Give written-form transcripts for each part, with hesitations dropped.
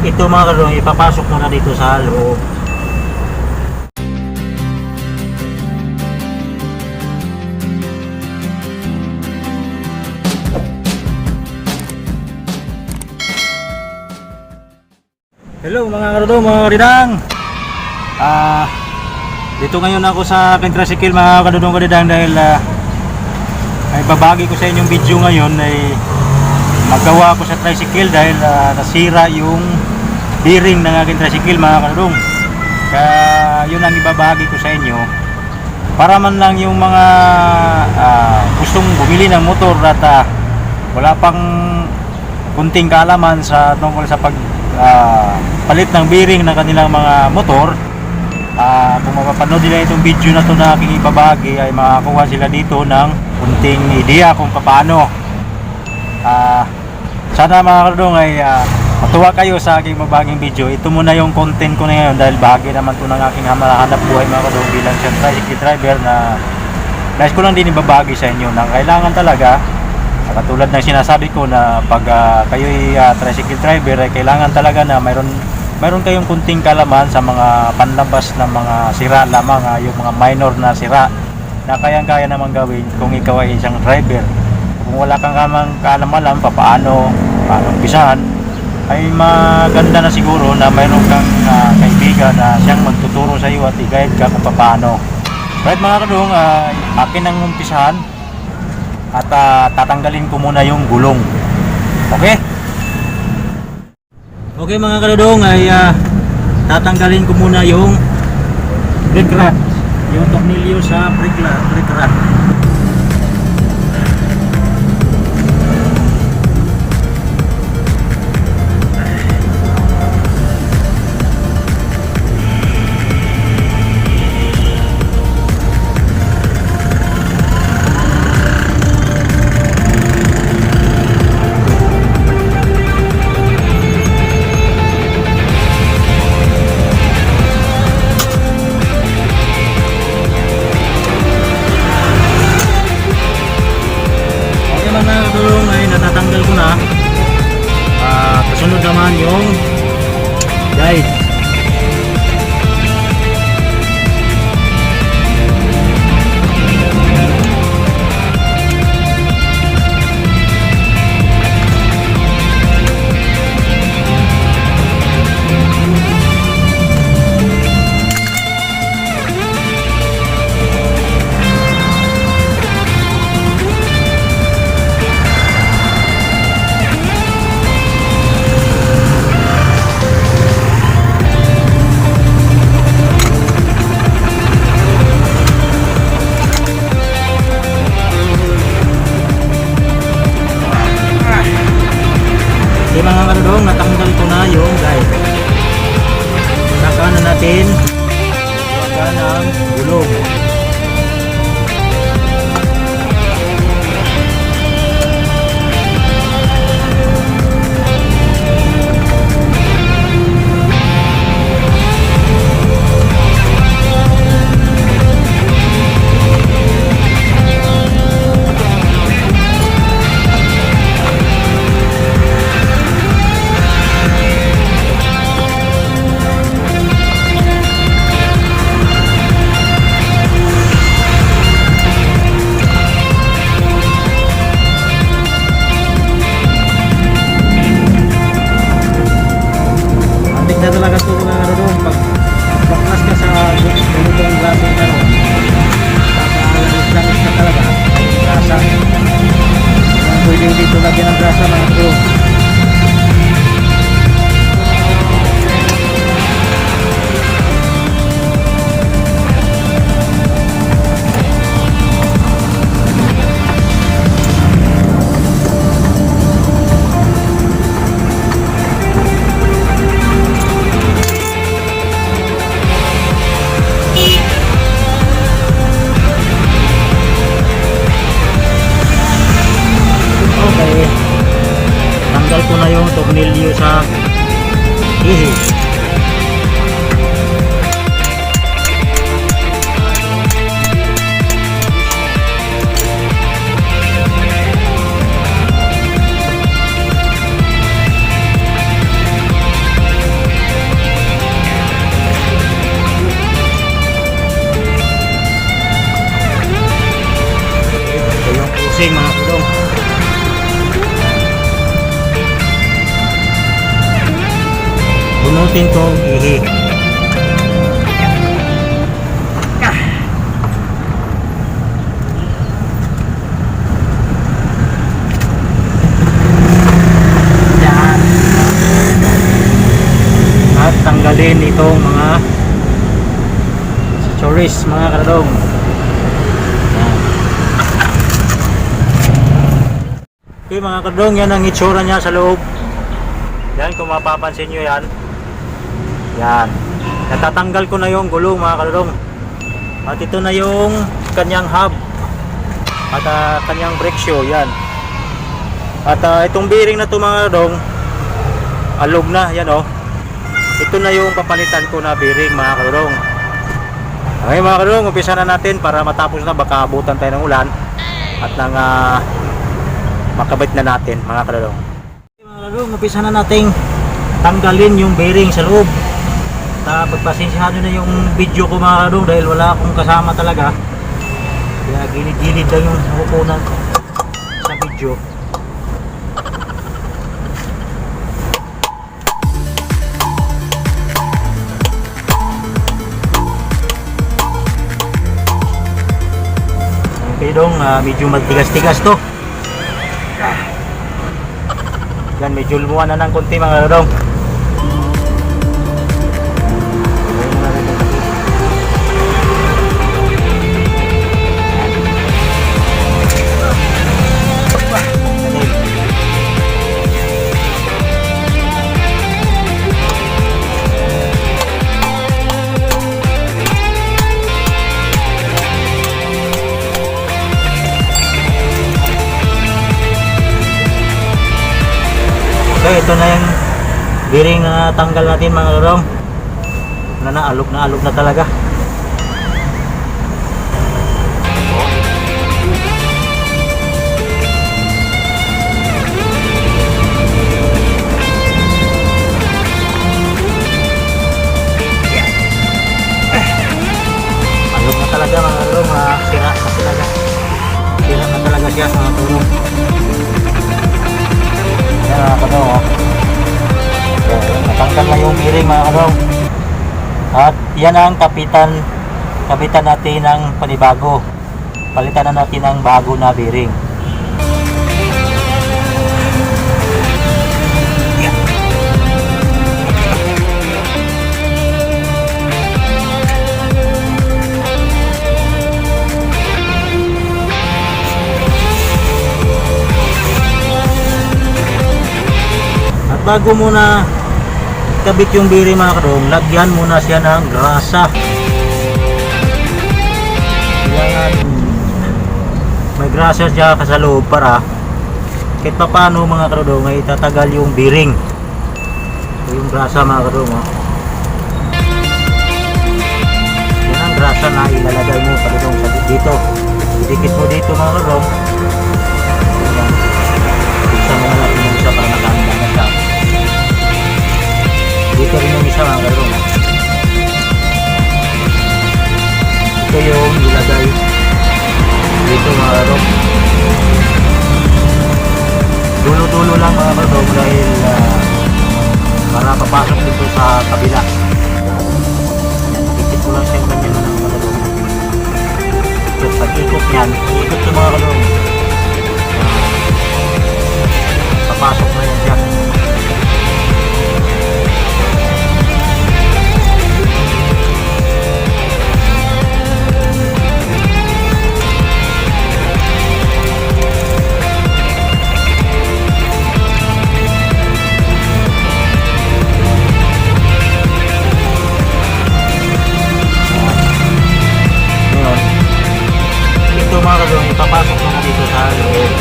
Ito, mga kadudong, ipapasok mo na dito sa loob. Hello, mga kadudong, mga kadidang. Dito ngayon ako sa aking tricycle, mga kadudong, kadidang, dahil ay babagi ko sa inyong video ngayon ay magawa ko sa tricycle dahil nasira yung bearing ng aking tricycle, mga kadudong. Kaya yun ang ibabahagi ko sa inyo para man lang yung mga gustong bumili ng motor at wala pang kunting kaalaman sa tungkol sa pag palit ng bearing ng kanilang mga motor, kung mapapanood nila itong video na to na aking ibabahagi ay makakuha sila dito ng kunting ideya kung paano. Sana, mga kadudong, ay matuwa kayo sa aking mabaging video. Ito muna yung content ko na ngayon dahil bahagi naman to ng aking hanap buhay, mga kadudong, bilang siyang tricycle driver na nais ko lang din ibabahagi sa inyo na kailangan talaga, katulad ng sinasabi ko na pag kayo'y tricycle driver ay kailangan talaga na mayroon mayroon kayong kunting kalaman sa mga panlabas na mga sira lamang, yung mga minor na sira na kayang-kaya naman gawin kung ikaw ay isang driver. Kung wala kang kamang kaalam-alam papaano paano umpisahan, ay maganda na siguro na mayroon kang kaibigan na siyang magtuturo sa iyo at i-guide ka kung papaano. Right, mga kadung, akin ang umpisahan at tatanggalin ko muna yung gulong. Okay? Okay, mga kadudong, ay tatanggalin ko muna yung brake rod, yung tornilyo sa brake rod. Okay, mga kadudong, ay natatanggal ko na. Kasunod naman yung guide. Okay, mga kadudong, natanggal ko na yung guide. Saka na natin huwagan ang gulong. Antik na talaga ito, mga kadudong. Pag baklas ka sa ganitong klaseng ano, nakakalamis ka talaga. Grasa. Pwede dito lagyan ng grasa, mga kadudong. Okay. Tanggal ko na yung tornilyo sa ihi. bearing, mga kadong. Bunutin tong ihi. Yan. At tanggalin itong mga accessories, mga kadong. Yan. Okay, mga kadong, yan ang itsura niya sa loob. Yan, kung mapapansin nyo yan. Yan. Natatanggal ko na yung gulong, mga kadong. At ito na yung kanyang hub. At kanyang brake shoe, yan. At itong bearing na to, mga kadong, alog na, yan oh. Ito na yung papalitan ko na bearing, mga kadong. Okay, mga kadong, umpisa na natin para matapos na, baka abutan tayo ng ulan at nang makabit na natin, mga kadong. Okay, mga kadong, umpisa na natin tanggalin yung bearing sa loob. Pagpasensyahan nyo na yung video ko, mga kadong, dahil wala akong kasama talaga. Kaya gilid-gilid lang yung nakukunan ko sa video. Okay dong, medyo matigas-tigas to. Yan, medyo lumuha na ng konti, mga dong. Okay, ito na yung bearing na tanggal natin, mga karong. Wala na, alog na talaga. Alog na talaga, mga karong, sira na talaga. Sira na talaga siya, mga karong. Ayan, mga kadong, oh. Okay, natanggal na yung bearing, mga kadong. At yan ang kapitan natin ng panibago. Palitan na natin ng bago na bearing. At bago muna kabit yung bearing, mga kadong, lagyan muna siya ng grasa. Kailangan may grasa siya sa loob para kahit paano, mga kadong, ay tatagal yung bearing. Ito yung grasa, mga kadong, oh. Yan ang grasa na ilalagay mo, kadong, sa dito. Idikit mo dito, mga kadong. Yan. Buksan muna natin yung isa para nakahanda na siya. Dito rin yung isa, mga kadong. Ito yung ilagay dito, mga kadong. Dulo-dulo lang, mga kadong, dahil para papasok dito sa kabila. Dikit ko lang siyang ganyan na, mga kadong. Ito, pag-ikot niyan, ikot sa mga kadong. Papasok na yan siya. Ngayon, ito, mga kadong, ipapasok na dito sa loob.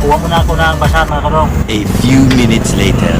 Kuha muna ako ng basa, mga kadong. A few minutes later.